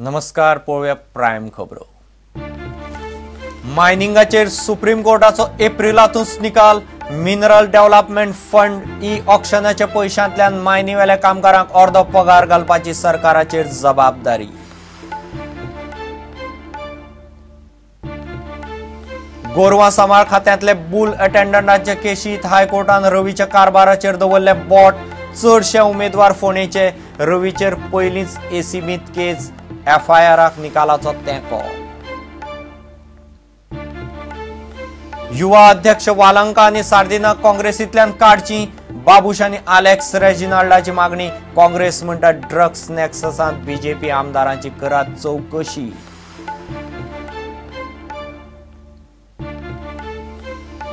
नमस्कार, पळोवया प्रायम खबरो. मायनिंगाचेर सुप्रीम कोर्टाचो एप्रिलांतूच निकाल. मिनरल डेव्हलपमेंट फंड ई ऑक्शनाच्या पयशांतल्यान मायनीवेल्या कामगारांक अर्दो पगार घालपाची सरकाराचेर जबाबदारी. गोरवां सांबाळ खात्यांतले बुल अटेंडंटाचे केशीत हायकोर्टान रवीच्या कारभाराचेर दवरले बोट. चडशे उमेदवार फोंडेचे. रवीचेर पयलींच एसीबींत केस. एफआयआराक निकालाचो तेंको. युवा अध्यक्ष वालंका आनी सार्दिना काँग्रेसींतल्यान काडची. बाबूश आनी आलेक्स रेजिनाल्डाची मागणी. काँग्रेस म्हणटा ड्रग्स नॅक्ससांत बीजेपी आमदारांची करात चवकशी.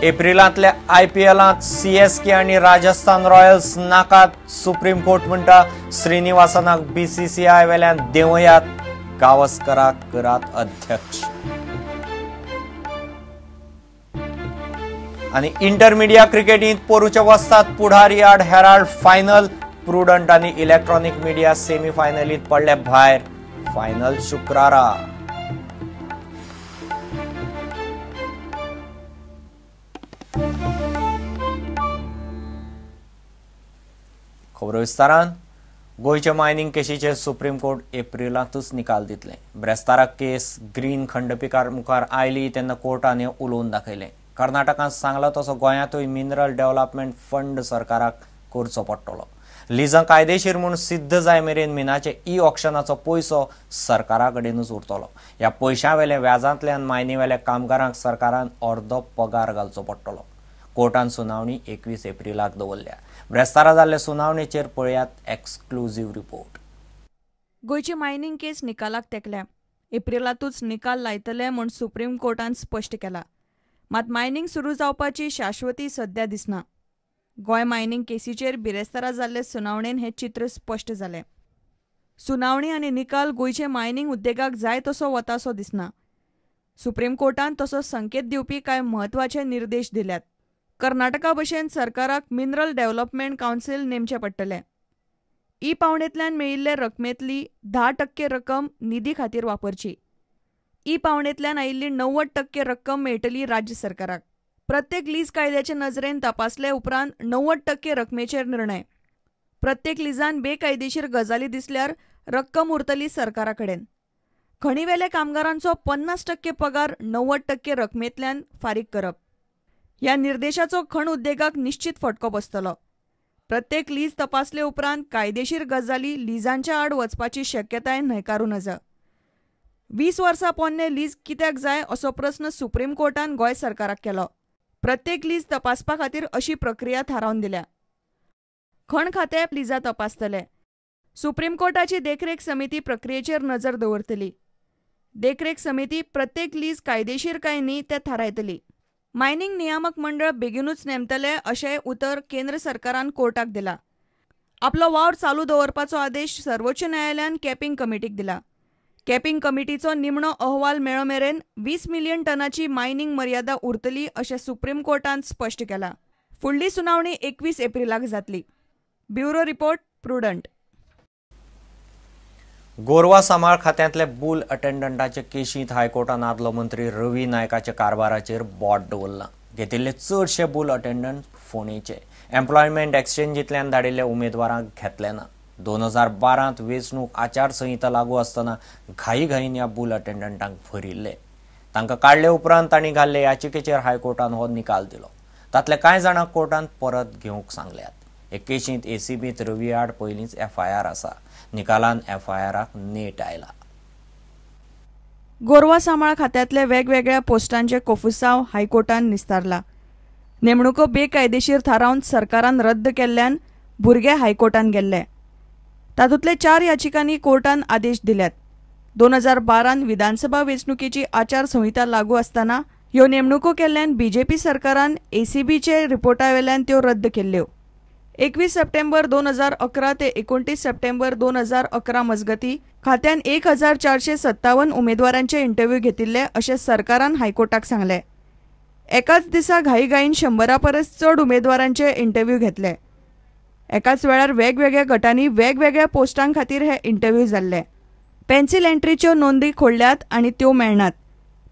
एप्रिलांतल्या आयपीएलांत सीएसके आनी राजस्थान रॉयल्स नाकात. सुप्रीम कोर्ट म्हणटा श्रीनिवासनाक बीसीसीआय वेल्यान देंवयात. गावस्कराक करात अध्यक्ष. आनी इंटरमिडिया क्रिकेटींत पोरूच्या वस्ताद पुढारी आड हेराल्ड फायनल. प्रुडंट आनी इलेक्ट्रॉनिक मिडिया सेमीफायनलींत पडले भायर. फायनल शुक्रारा. खबरो विस्तारान. गोंयच्या मायनिंग केशीचेर सुप्रीम कोर्ट एप्रिलांतूच निकाल दितले. ब्रेस्ताराक केस ग्रीन खंडपिठा मुखार आयली तेन्ना कोर्टान हें उलोवन दाखयलें. कर्नाटकांत सांगला तसो गोंयांतूय मिनरल डेव्हलपमेंट फंड सरकाराक करचो पडटलो. लिजां कायदेशीर म्हूण सिद्ध जाय मेरेन मिनाचे ई ऑक्शनाचो पयसो सरकारा कडेनूच उरतलो. ह्या पयशां वेल्या व्याजांतल्यान मायनीवेल्या कामगारांक सरकारान अर्दो पगार घालचो पडटलो. कोर्टान सुनावणी 21 एप्रिलाक दवरल्या. ब्रेस्तारा जाल्ले सुनावणेचेर पळयात एक्सक्लुझिव्ह रिपोर्ट. गोंयची मायनिंग केस निकालाक तेंकल्या. एप्रिलांतूच निकाल लायतले म्हूण सुप्रीम कोर्टान स्पश्ट केला. मात मायनिंग सुरू जावपाची शाश्वती सध्या दिसना. गोंय मायनिंग केसीचेर बिरेस्तारा जाल्ले सुनावणेन हें चित्र स्पश्ट जालें. सुनावणी आनी निकाल गोंयचे मायनिंग उद्देगाक जाय तसो वतासो दिसना. सुप्रीम कोर्टान तसो संकेत दिवपी कांय म्हत्वाचे निर्देश दिल्यात. कर्नाटका भशेन सरकाराक मिनरल डेव्हलपमेंट कावन्सील नेमचें पडटलें. ई पावणेंतल्यान मेळिल्ले रकमेंतली 10% रक्कम निधी खातीर वापरची. ई पावणेंतल्यान आयिल्ली 90% रक्कम मेळटली राज्य सरकाराक. प्रत्येक लीज कायद्याचे नजरेन तपासले उपरांत 90% रकमेचेर निर्णय. प्रत्येक लिजान बेकायदेशीर गजाली दिसल्यार रक्कम उरतली सरकारा कडेन. खणीवेल्या कामगारांचो 50% पगार 90% रकमेंतल्यान फारीक करप. ह्या निर्देशाचो खण उद्देगाक निश्चित फटको बसतलो. प्रत्येक लीज तपासले उपरांत कायदेशीर गजाली लिजांच्या आड वचपाची शक्यताय न्हयकारूं नज. 20 वर्सां पोन्ने लीज कित्याक जाय असो प्रस्न सुप्रीम कोर्टान गोंय सरकाराक केलो. प्रत्येक लीज तपासपा खातीर अशी प्रक्रिया थारावन दिल्या. खण खातें लिजां तपासतले. सुप्रीम कोर्टाची देखरेख समिती प्रक्रियेचेर नजर दवरतली. देखरेख समिती प्रत्येक लीज कायदेशीर काय न्ही तें थारायतली. मायनिंग नियामक मंडळ बेगिनूच नेमतले अशें उतर केंद्र सरकारान कोर्टाक दिला. आपलो वावर चालू दवरपाचो आदेश सर्वोच्च न्यायालयान कॅपिंग कमिटीक दिला. कॅपिंग कमिटीचो निमणो अहवाल मेळो मेरेन 20 मिलियन टनाची मायनिंग मर्यादा उरतली अशें सुप्रीम कोर्टान स्पश्ट केलां. फुडली सुनावणी 21 एप्रिलाक जातली. Bureau report, Prudent. गोरवां सांबाळ खात्यांतले बुल अटेंडंटाचे केशींत हायकोर्टान आदलो मंत्री रवी नायकाच्या कारभाराचेर बोट दवरलां. घेतिल्ले चडशे बुल अटेंडंट फोंडेचे. एम्प्लॉयमेंट एक्सचेंजींतल्यान धाडिल्ल्या उमेदवारांक घेतले ना. 2012 वेंचणूक आचारसंहिता लागू आसतना घाईघाईन ह्या बुल अटेंडंटांक भरिल्ले. तांकां काडले उपरांत तांणी घाल्ले याचिकेचेर हायकोर्टान हो निकाल दिलो. तांतल्या कांय जाणांक कोर्टान परत घेवंक सांगल्यात. हे केशींत एसीबींत रवी आड पयलींच एफआयआर आसा. निकालान एफआयआराक नेट आयला. गोरवां सांबाळ खात्यांतले वेगवेगळ्या पोस्टांचे कोफुसांव हायकोर्टान निस्तारला. नेमणुको बेकायदेशीर थारावन सरकारान रद्द केल्ल्यान भुरगे हायकोर्टान गेल्ले. तातूंतले 4 याचिकांनी कोर्टान आदेश दिल्यात. 2012 विधानसभा वेंचणुकेची आचारसंहिता लागू आसतना ह्यो नेमणुको केल्ल्यान बीजेपी सरकारान एसीबीचे रिपोर्टावेल्यान त्यो रद्द केल्ल्यो. 21 सप्टेंबर 2011 ते 29 सप्टेंबर 2011 मजगती खात्यान 1457 उमेदवारांचे इंटरव्यू घेतिल्ले अशें सरकारान हायकोर्टाक सांगलें. एकाच दिसा घाईघाईन 100 परस चड उमेदवारांचे इंटरव्यू घेतले. एकाच वेळार वेगवेगळ्या गटांनी वेगवेगळ्या पोस्टां खातीर हे इंटरव्यू जाल्ले. पेन्सिल एंट्रीच्यो नोंदी खोडल्यात आनी त्यो मेळनात.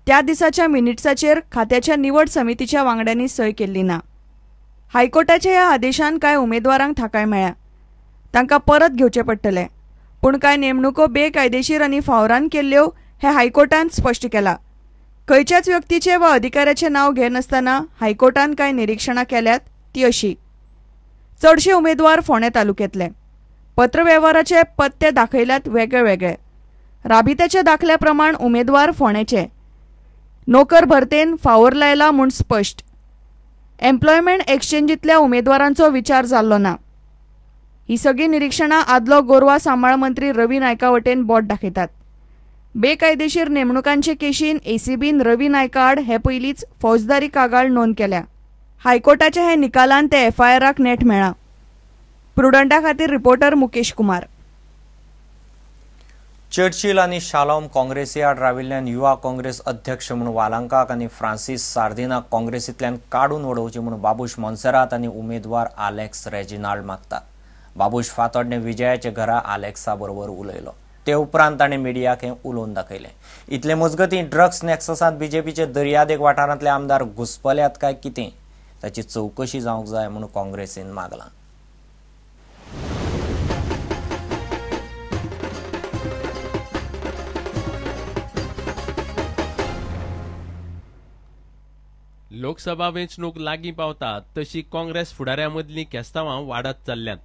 त्या दिसाच्या मिनिट्साचेर खात्याच्या निवड समितीच्या वांगड्यांनी सय केल्ली ना. हायकोर्टाच्या ह्या आदेशान कांय उमेदवारांक थाकाय मेळ्ळ्या. तांकां परत घेवचें पडटलें. पूण कांय नेमणुको बेकायदेशीर आनी फावरान केल्ल्यो हें हायकोर्टान स्पश्ट केलां. खंयच्याच व्यक्तीचें वा अधिकाऱ्याचें नांव घेनासतना हायकोर्टान कांय निरिक्षणां केल्यात ती अशी. चडशे उमेदवार फोंडें तालुक्यांतले. पत्रवेव्हाराचे पत्ते दाखयल्यात वेगळे वेगळे. राबित्याच्या दाखल्या प्रमाण उमेदवार फोंडेचे. नोकर भरतेन फावोर लायला म्हूण स्पश्ट. एम्प्लॉयमेंट एक्सचेंजींतल्या उमेदवारांचो विचार जाल्लो ना. ही सगळीं निरिक्षणां आदलो गोरवां सांबाळ मंत्री रवी नायका वटेन बोट दाखयतात. बेकायदेशीर नेमणुकांचे केशीन एसीबीन रवी नायका आड हे पयलींच फौजदारी कागाळ नोंद केल्या. हायकोर्टाच्या हे निकालान ते एफआयआराक नेट मेळ्ळा. प्रुडंटा खातीर रिपोर्टर मुकेश कुमार. चर्चिल आनी शालोम काँग्रेसी आड राविल्ल्यान युवा काँग्रेस अध्यक्ष म्हूण वालांकाक आनी फ्रांसीस सार्दिनाक काँग्रेसींतल्यान काडून उडोवचे म्हूण बाबूश मोन्सेरात आनी उमेदवार आलेक्स रेजिनाल्ड मागतात. बाबूश फातोड्डें विजयाच्या घरा आलेक्सा बरोबर उलयलो. ते उपरांत ताणें मिडियाक हें उलोवन दाखयलें. इतले मजगतीं ड्रग्स नॅक्ससांत बीजेपीचे दर्यादेग वाठारांतले आमदार घुसपल्यात काय कितें ताची चवकशी जावंक जाय म्हूण काँग्रेसीन मागलां. लोकसभा वेंचणूक लागीं पावता तशी काँग्रेस फुडाऱ्यां मदलीं केस्तांवां वाडत चल्ल्यांत.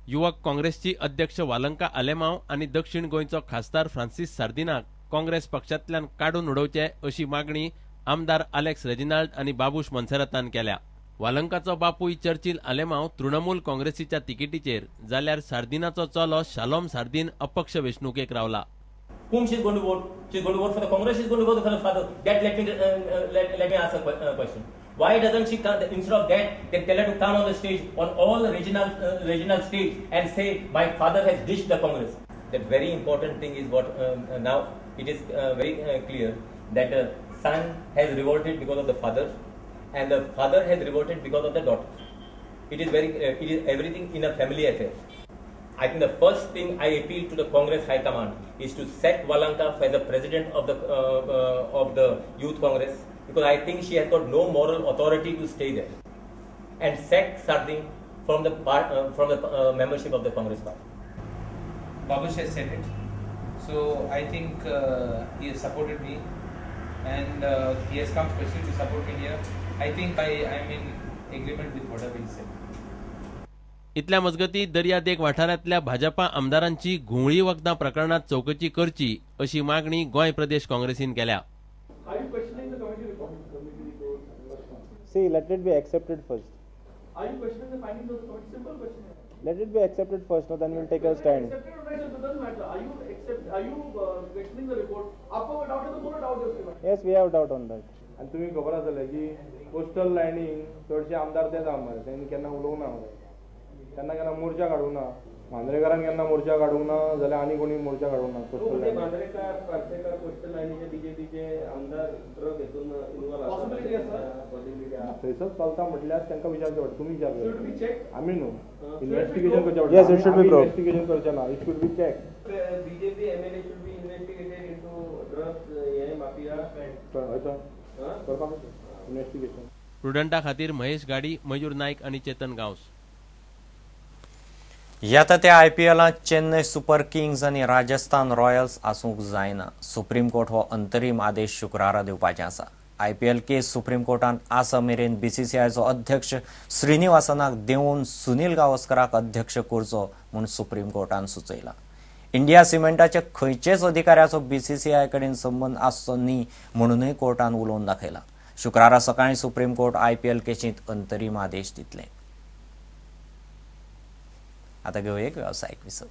युवक काँग्रेसची अध्यक्ष वालंका आलेमांव आनी दक्षिण गोंयचो खासदार फ्रांसीस सार्दिनाक काँग्रेस पक्षांतल्यान काडून उडोवचे अशी मागणी आमदार आलेक्स रेजिनाल्ड आनी बाबूश मोन्सेरातान केल्या. वालंकाचो बापूय चर्चिल आलेमांव तृणमूल काँग्रेसीच्या तिकेटीचेर जाल्यार सार्दिनाचो चलो शालोम सार्दिन अपक्ष वेंचणुकेक रावला. Whom she is going to vote? She is going to vote for the Congress. She is going to vote for the father. That let me ask a question. Why doesn't she come, instead of that, they tell her to come on the stage on all the regional stage and say my father has ditched the Congress. That very important thing is what now it is very clear that the son has revolted because of the father, and the father has revolted because of the daughter. It is very it is everything in a family affair. I think the first thing I appeal to the Congress High Command is to sack Valanka as the president of the Youth Congress, because I think she has got no moral authority to stay there, and sack Sardin from the membership of the Congress party. Babush has said it, so I think he has supported me, and he has come specially to support me here. I think I am in agreement with whatever he said. इतल्या मजगती दर्यादेग वाठारांतल्या भाजपा आमदारांची घुंवळी वखदां प्रकरणात चवकशी करची अशी मागणी गोंय प्रदेश काँग्रेसीन केल्या. See, let it be accepted first. Are you questioning the findings of the committee? Simple question. Let it be accepted first, no, then we'll take a stand. Accepted or not, it doesn't matter. Are you questioning the report? आपको doubt है तो बोलो doubt है उसके बाद. Yes, we have doubt on that. आनी तुमी खबर आसले की कोस्टल लायनींग चडशे आमदार तेच आमदार तेणी केन्ना उलोवंक ना मरे, केन्ना केन्ना मोर्चा काडूंक ना, मांद्रेकारान केन्ना मोर्चा काडूंक ना जाल्यार आनी कोणी मोर्चा काडूंक ना. Coastal lining Mandrekar, Parsekar coastal लायनीचे बीजेपीचे आमदार ड्रग हेतून इन्वॉल्व आसा, थंयसर चलता म्हटल्यार तांकां विचारचें पडटा, तुमी विचारचें, आमी न्हू. इन्वेस्टिगेशन करचें पडटा. Yes, it should be probed. Investigation करचें ना, it should be check. BJP MLA should be investigated into drugs हे माफिया करपाक इन्वेस्टिगेशन. प्रुडंटा खातीर महेश गाडी, मयूर नायक आनी चेतन गांवस. येता त्या आयपीएलांत चेन्नय सुपर किंग्स आनी राजस्थान रॉयल्स आसूंक जायना. सुप्रीम कोर्ट हो अंतरीम आदेश शुक्रारा दिवपाचें आसा. आयपीएल केस सुप्रीम कोर्टांत आसा मेरेन बीसीसीआयचो अध्यक्ष श्रीनिवासनाक देंवोवन सुनील गावस्कराक अध्यक्ष करचो म्हूण सुप्रीम कोर्टान सुचयलां. इंडिया सिमेंटाच्या खंयचेच अधिकाऱ्याचो बीसीसीआय कडेन संबंद आसचो न्ही म्हणूनय कोर्टान उलोवन दाखयलां. शुक्रारा सकाळीं सुप्रीम कोर्ट आयपीएल केशींत अंतरीम आदेश दितले. आता घेऊ एक व्यावसायिक विसव.